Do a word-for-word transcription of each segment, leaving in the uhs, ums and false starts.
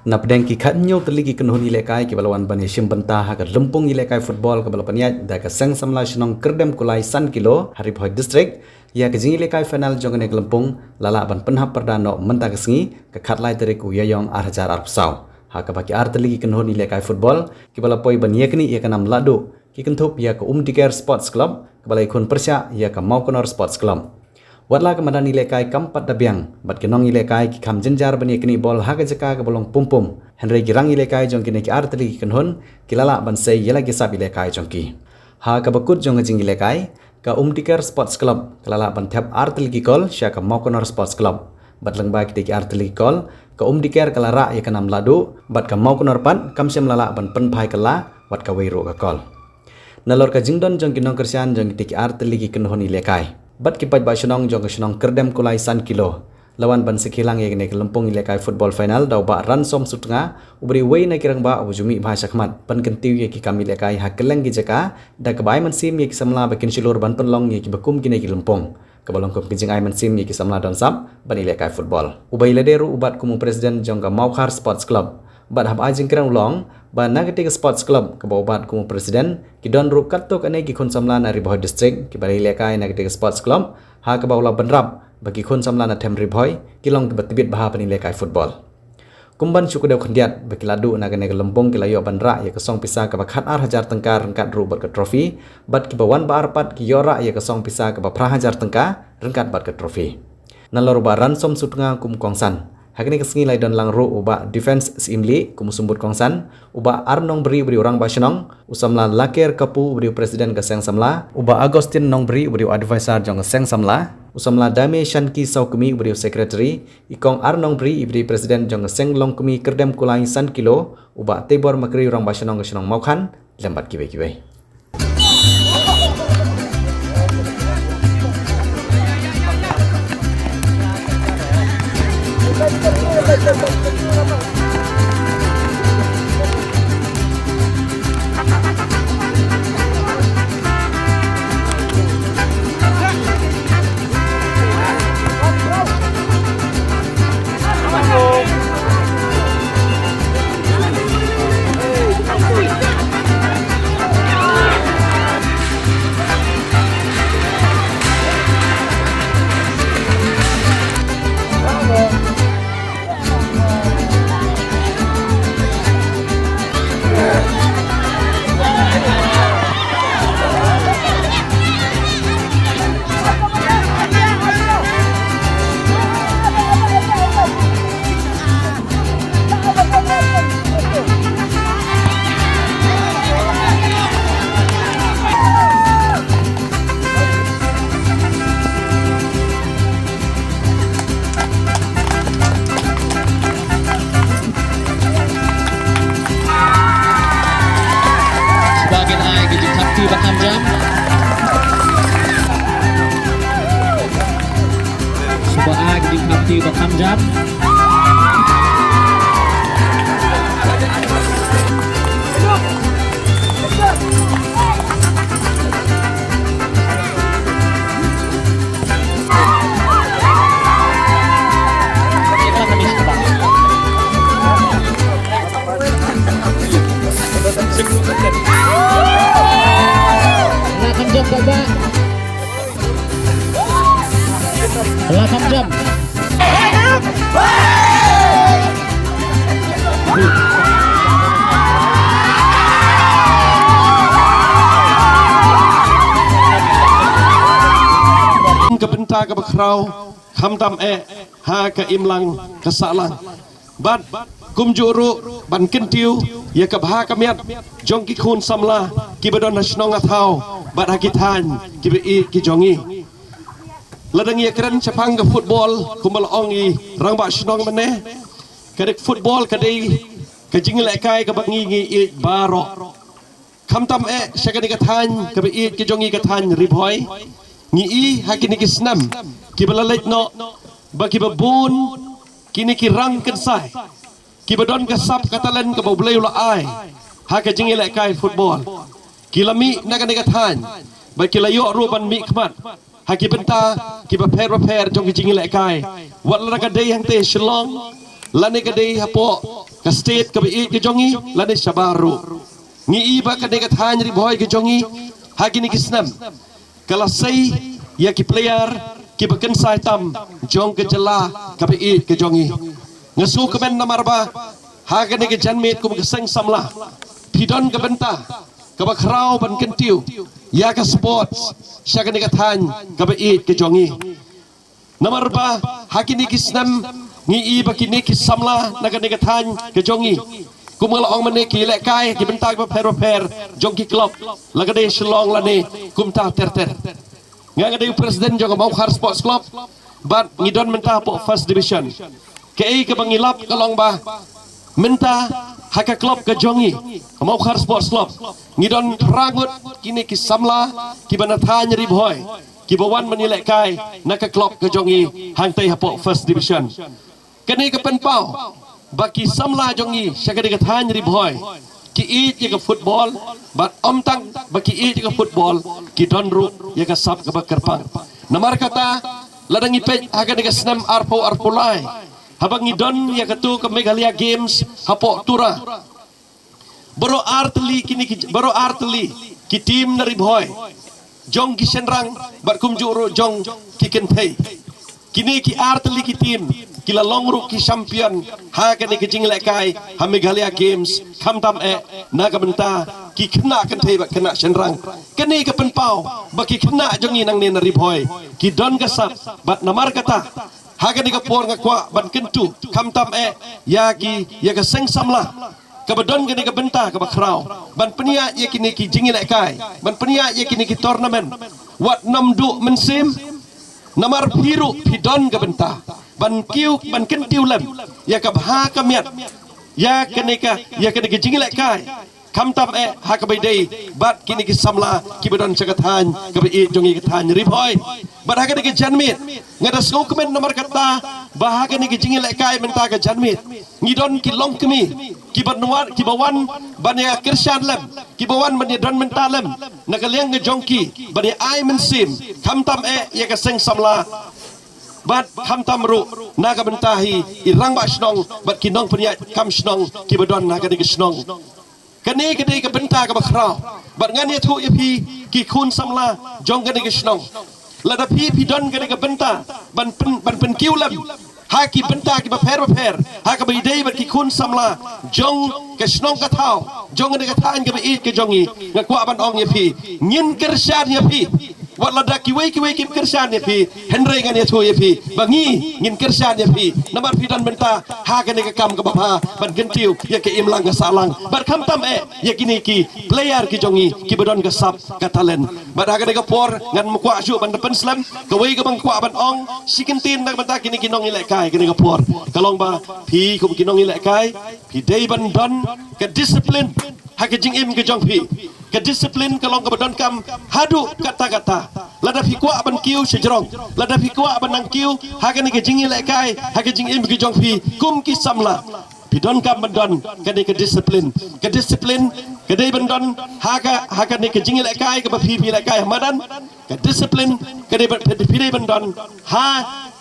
Napdeng ki khathynñiew tylli ki kynhun ïalehkai kiba la wan ban ïashim bynta ha ka lympung ïalehkai football kaba la pynïaid da ka Seng Samla Shnong Kyrdem Kulai san kilo ha Ri Bhoi District, ïa ka jingïalehkai final jong kane ka lympung la lah ban pynhap pyrda noh mynta ka sngi, ka khatlai tarik u Ïaïong ar hajar arphew saw. Ha kaba ki ar tylli ki kynhun ïalehkai football kiba la poi ban ïaknieh ïa ka nam lahduh ki kynthup ïa ka Umdikher Sports Club kaba la ïakhun pyrshah ïa ka Mawkynor Sports Club. Watla ka madan ïalehkai kam pat da biang, bad ki nongïalehkai ki kham jynjar ban ïaknieh bol ha ka jaka kaba long pum pum. Hynrei ki rangïalehkai jong kine ki ar tylli ki kynhun ki la lah ban sei ïa la ki sap ïalehkai jong ki. Ha kaba kut jong ka jingïalehkai, ka Umdikher Sports Club ka la lah ban thep ar tylli ki kol sha ka Mawkynor Sports Club. Bad lyngba kitei ki ar tylli ki kol, ka Umdikher ka la rah ïa ka nam lahduh, bad ka Mawkynor pat kam shym la lah ban pynphai kylla wat kawei ruh ka kol. Nalor ka jingdon jong ki nongkyrshan jong kitei ki ar tylli ki kynhun ïalehkai bad ki paidbah shnong jong ka shnong Kyrdem Kulai san kilo, la wan ban sakhi lang ïa kane ka lympung ïalehkai football final da u Bah Ransom Sutnga, u briew uwei na ki rangbah uba ju mih bha shakhmat ban kyntiew ïa ki kam ïalehkai ha kylleng ki jaka, da kaba ai mynsiem ïa ki samla ba kin shlur ban pynlong ïa kiba kum kine ki lympung, kaba long kum ka jingai mynsiem ïa ki samla don sap ban ïalehkai football. Uba ïalade ruh u bat kum u president jong ka Mawkhar Sports Club. Bad haba ai jingkren u la ong ba na katei ka sports club kaba u bat kum u president, ki don ruh katto katne ki khun samla na Ri Bhoi District kiba la ïalehkai na katei ka sports club, ha kaba u la bynrap ba ki khun samla na them Ri Bhoi ki long kiba tbit bha ban ïalehkai football. Kum ban shu kdew khyndiat ba ki lahduh na kane ka lympung, ki la ïoh ban rah ïa ka song pisa kaba khat ar hajar tyngka ryngkat ruh bad ka trophy, bad kiba wan ba ar pat ki ïoh rah ïa ka song pisa kaba phra hajar tyngka ryngkat bad ka trophy. Nalor u Bah Ransom Sutnga kum u kongsan, ha kane ka sngi la ïadon lang ruh u Bah Defence Syiemlieh kum u symbud kongsan, u Bah Arnong Bri uba dei u rangbah shnong, u samla Laker Kapu uba dei u president ka seng samla, u Bah Augustine Nongbri uba dei u advisor jong ka seng samla, u samla Dame Shanki Sawkmie uba dei u secretary, i kong Arnong Bri iba dei president jong ka seng longkmie Kyrdem Kulai san kilo, u Bah Teibor Makri u rangbah shnong ka shnong Mawkhan, lem bad kiwei kiwei. Shuwa ngin ai ka jingthap kti ba kham jam. Shuwa ai ka jingthap kti ba kham jam. Lah kham jam, Bah. Lah kham jam. Ka bynta kaba khraw, khamtam eh ha ka imlang ka sahlang. Bad kumjuh ruh ban kyntiew ïa ka bha ka miat jong ki khun samla kiba don ha shnong ha thaw bad ha ki thaiñ kiba ïeit ki jong ngi. Lada ngi ïakren shaphang ka football, kumba la ong i rangbah shnong mynne, ka dei football ka dei ka jingïalehkai kaba ngi ngi ïeit baroh. Khamtam eh sha kane ka thaiñ kaba ïeit ka jong ngi, ka thaiñ Ri Bhoi, ngi i ha kine ki snem kiba la leit noh ba kiba bun kine ki rang kynsai kiba don ka sap ka talent kaba U Blei u la ai ha ka jingïalehkai football ki la mih na kane ka thaiñ, ba ki la ïoh ruh ban mihkhmat ha ki bynta kiba pher bapher jong ki jingïalehkai, wat la ka dei hangtei Shillong lane ka dei hapoh ka state kaba ïeit ka jong ngi lane shabar ruh. Ngi i ba kane ka thaiñ Ri Bhoi ka jong ngi ha kine ki snem ka la sei ïa ki player kiba kynsai tam jong ka jylla kaba ïeit ka jong ngi. Nga sngewkmen namar ba ha kane ka janmiet kum ka seng samla phi don ka bynta kaba khraw ban kyntiew ïa ka sports sha kane ka thaiñ kaba ïeit ka jong ngi. Namar ba ha kine ki snem ngi i ba kine ki samla na kane ka thaiñ ka jong ngi, kum nga la ong mynne, ki lehkai ki bynta kiba pher ba pher jong ki club, la ka dei Shillong lane kumta ter ter. Nga nga dei u president jong ka Mawkhar Sports Club bad ngi don mynta hapoh first division. Kaei kaba ngi lap ka long ba mynta ha ka club ka jong ngi, ka Mawkhar Sports Club, ngi don phra ngut kine ki samla kiba na thaiñ Ri Bhoi kiba wan ban ïalehkai na ka club ka jong ngi hangtei hapoh first division. Kane ka pynpaw ba ki samla jong ngi sha kane ka thaiñ Ri Bhoi ki ïeit ïa ka football, bad ym tang ba ki ïeit ïa ka football, ki don ruh ïa ka sap kaba kyrpang. Namar kata, lada ngi peit ha kane ka snem arphew arphew lai, haba ngi don ïa katu ka Meghalaya Games hapoh Tura, baroh ar tylli kine ki, baroh ar tylli ki team na Ri Bhoi, jong ki shynrang bad kumjuh ruh jong ki kynthei. Kine ki ar tylli ki team ki la long ruh ki champion ha kane ka jingïalehkai ha Meghalaya Games, khamtam eh na ka bynta ki khynnah kynthei bad khynnah shynrang. Kane ka pynpaw ba ki khynnah jong ngi nangne na Ri Bhoi ki don ka sap, bad namar kata ha kane ka por nga kwah ban kyntu khamtam eh ïa ki, ïa ka seng samla kaba don kane ka bynta kaba khraw ban pynïaid ïa kine ki jingïalehkai, ban pynïaid ïa kine ki tournament. Wat nym duh mynsiem, namar phi ruh phi don ka bynta ban kiew, ban kyntiew lem ïa ka bha ka miat ïa kane ka, ïa kane ka jingïalehkai, khamtam eh ha kaba ïadei bad kine ki samla kiba don sha ka thaiñ kaba ïeit jong ngi, ka thaiñ Ri Bhoi. Bad ha kane ka janmiet nga da sngewkmen namar kata ba ha kane ka jingïalehkai mynta ka janmiet ngi don ki longkmie kiba wan, kiba wan ban ïa kyrshan lem, kiba wan ban ïa don bynta lem na ka liang ka jong ki, ban ïa ai mynsiem khamtam eh ïa ka seng samla bad khamtam ruh na ka bynta hi i rangbah shnong bad ki nongpynïaid kam shnong kiba don ha kane ka shnong. Kane ka dei ka bynta kaba khraw bad ngan ïathuh ïa phi ki khun samla jong kane ka shnong. Lada phi, phi don kane ka bynta ban pyn, ban pynkiew lem ha ki bynta kiba pher ba pher ha kaba ïadei bad ki khun samla jong ka shnong ka thaw, jong kane ka thaiñ kaba ïeit ka jong ngi, nga kwah ban ong ïa phi, ngin kyrshan ïa phi. Wat lada kiwei kiwei kim kyrshan ïa phi, hynrei ngan ïathuh ïa phi ba ngi ngin kyrshan ïa phi namar phi don bynta ha kane ka kam kaba bha ban kyntiew ïa ka imlang ka sahlang bad khamtam eh ïa kine ki player ki jong ngi kiba don ka sap ka talent. Bad ha kane ka por ngan ym kwah shuh ban da pynslem, kawei kaba nga kwah ban ong shi kyntien na ka bynta kine ki nongïalehkai kane ka por ka long ba phi kum ki nongïalehkai phi dei ban don ka discipline ha ka jingim ka jong phi. Ka discipline ka long kaba donkam haduh katta katta. Lada phi kwah ban kiew sha jrong, lada phi kwah ban nang kiew ha kane ka jingïalehkai ha ka jingim ka jong phi kum ki samla, phi donkam ban don kane ka discipline. Ka discipline ka dei ban don ha ka, ha kane ka jingïalehkai kaba phi, phi ïalehkai ha madan. Ka discipline ka dei ban, phi dei ban don ha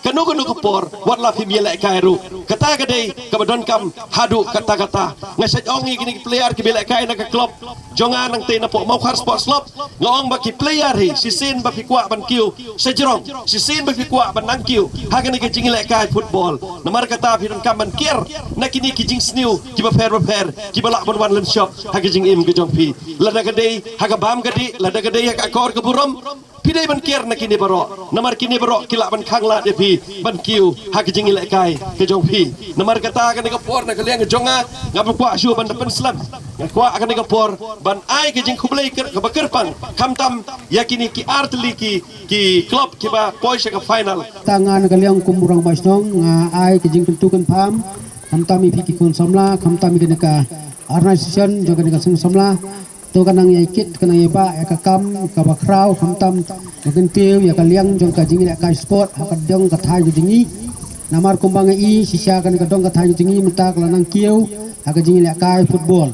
kano kano ka por wat la phim ïalehkai ruh. Kata ka dei kaba donkam haduh katta katta. Nga shait ong ïa kine ki player kiba ïalehkai na ka club jong nga nangtei napoh Mawkhar Sports Club, nga ong ba ki player hi shisien ba phi kwah ban kiew sha jrong, shisien ba phi kwah ban nang kiew ha kane ka jingïalehkai football, namar kata phi donkam ban kiar na kine ki jingsniew kiba pher ba pher kiba lah ban wan lynshop ha ka jingim ka jong phi. Lada ka dei ha ka bam ka dih, lada ka dei ha ka akor ka burom, phi dei ban kiar na kine baroh namar kine baroh ki lah ban khanglad ïa phi ban kiew ha ka jingïalehkai ka jong phi. Namar kata kane ka por na ka liang ka jong nga ngam kwah shuh ban da pynslem, nga kwah kane ka por ban ai ka jingkhublei kaba kyrpang khamtam ïa kine ki ar tylli ki, ki club kiba poi sha ka final. Ta nga na ka liang kum u rangbah shnong nga ai ka jingkyntu kynpham khamtam ïa phi ki khun samla, khamtam ïa kane ka organisation jong kane ka seng samla. To ka nang ïai kit, ka nang ïai bah ïa ka kam kaba khraw khamtam ka kyntiew ïa ka liang jong ka jingïalehkai sport ha ka dong ka thaiñ ka jong ngi. Namar kumba nga i shisha kane ka dong ka thaiñ ka jong ngi mynta ka la nang kiew ha ka jingïalehkai football.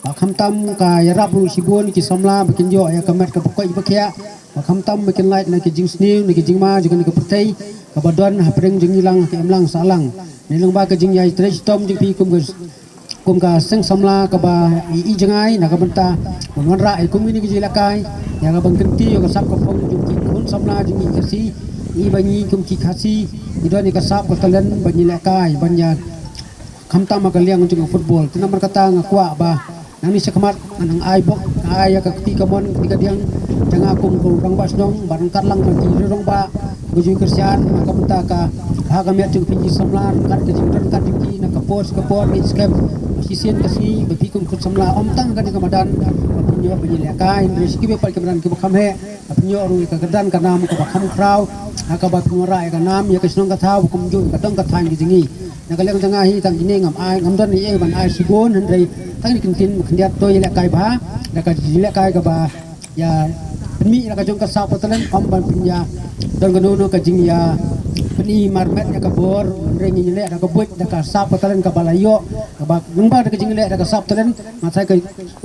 Ba khamtam ka ïarap ruh shibun ki samla ba kin ïoh ïa ka met kaba koit ba khiah. Ba khamtam ba kin lait na ki jingsniew na ki jingma jong kane ka pyrthei kaba don hapdeng jong ngi lang ha ka imlang sahlang. Ngi long ba ka jingïai trei shitom jong phi kum ka Kum ka seng samla kaba i, i jngai na ka bynta ban wanrah ïa kum kine ki jingïalehkai ïa ka ban kyntiew ïa ka sap ka phong jong ki khun samla jong ngi Khasi, i ba ngi kum ki Khasi i don ïa ka sap ka talent ban ïalehkai ban ïa khamtam ha ka liang jong ka football. Te namar kata nga kwah ba nangne shakhmat ngan nang ai bok, ngan ai ïa ka kti kamon kti kadiang jong nga kum u rangbah shnong ba ryngkat lang bad ki rangbah ba ju kyrshan na ka bynta ka bha ka miat jong phi ki samla ryngkat ka jingryngkat jong ki na ka por sha ka por, ngi skhem ba shisien ka sngi ba phi kum khun samla ym tang kane ka madan ba phin ïoh ban ïalehkai, hynrei sha kiwei pat ki madan kiba kham heh ba phin ïoh ruh ïa ka kyrdan ka nam kaba kham khraw ha kaba phin wanrah ïa ka nam ïa ka shnong ka thaw ba kumjuh ïa ka dong ka thaiñ ka jong ngi. Na ka liang jong nga hi tang kine ngam ai, ngam don ei ei ban ai shibun, hynrei tang kine ki ktien khyndiat to ïalehkai bha da ka jingïalehkai kaba ïa pynmih da ka jong ka sap ka talent, ym ban pynïa don kano kano ka jingïa pyni marmet ïa ka bor, hynrei ngin ïaleh da ka buit da ka sap ka talent kaba la ïoh kaba lyngba da ka jingïaleh da ka sap talent. Nga tharai ka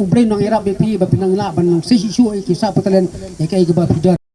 U Blei un nang ïarap ïa phi ba phin nang lah ban nang shisha ïa ki sap ka talent ïa kaei kaba phi don.